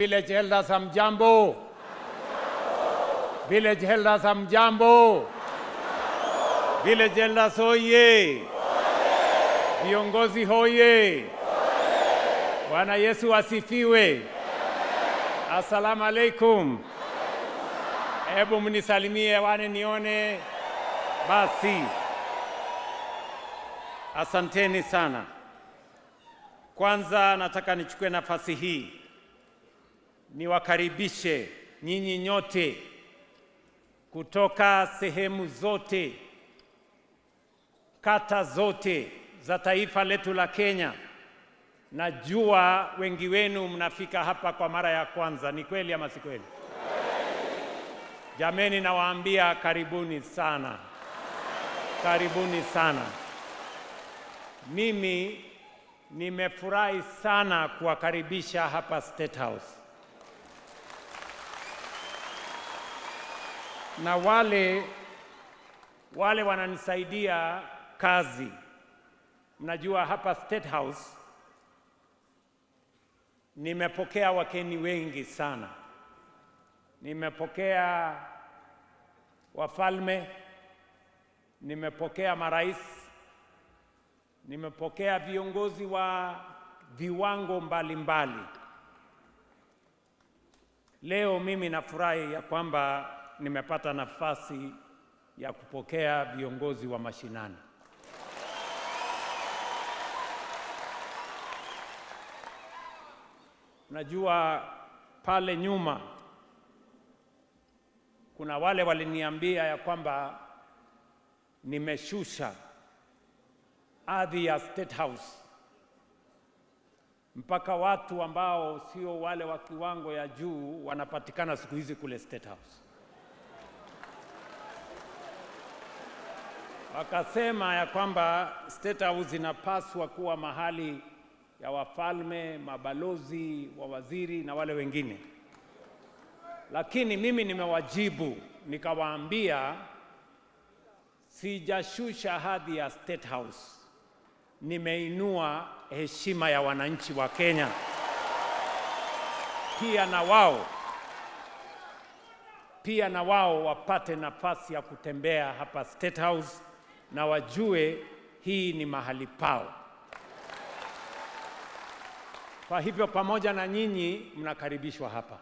Village elders, hamjambo? Village elders, hamjambo? Village elders hoye! Viongozi hoye! Bwana Yesu asifiwe. Assalamu alaikum. Hebu mnisalimie wane nione. Basi, asanteni sana. Kwanza nataka nichukue nafasi hii niwakaribishe nyinyi nyote kutoka sehemu zote, kata zote za taifa letu la Kenya. Najua wengi wenu mnafika hapa kwa mara ya kwanza, ni kweli ama si kweli? Jameni, nawaambia karibuni sana, karibuni sana. Mimi nimefurahi sana kuwakaribisha hapa State House. Na wale wananisaidia kazi, mnajua hapa State House nimepokea wageni wengi sana. Nimepokea wafalme, nimepokea marais, nimepokea viongozi wa viwango mbalimbali mbali. Leo mimi nafurahi ya kwamba nimepata nafasi ya kupokea viongozi wa mashinani. Najua pale nyuma kuna wale waliniambia ya kwamba nimeshusha hadhi ya State House mpaka watu ambao sio wale wa kiwango ya juu wanapatikana siku hizi kule State House. Wakasema ya kwamba State House inapaswa kuwa mahali ya wafalme, mabalozi, wawaziri na wale wengine. Lakini mimi nimewajibu nikawaambia, sijashusha hadhi ya State House, nimeinua heshima ya wananchi wa Kenya. Pia na wao wapate nafasi ya kutembea hapa State House na wajue hii ni mahali pao. Kwa hivyo pamoja na nyinyi mnakaribishwa hapa.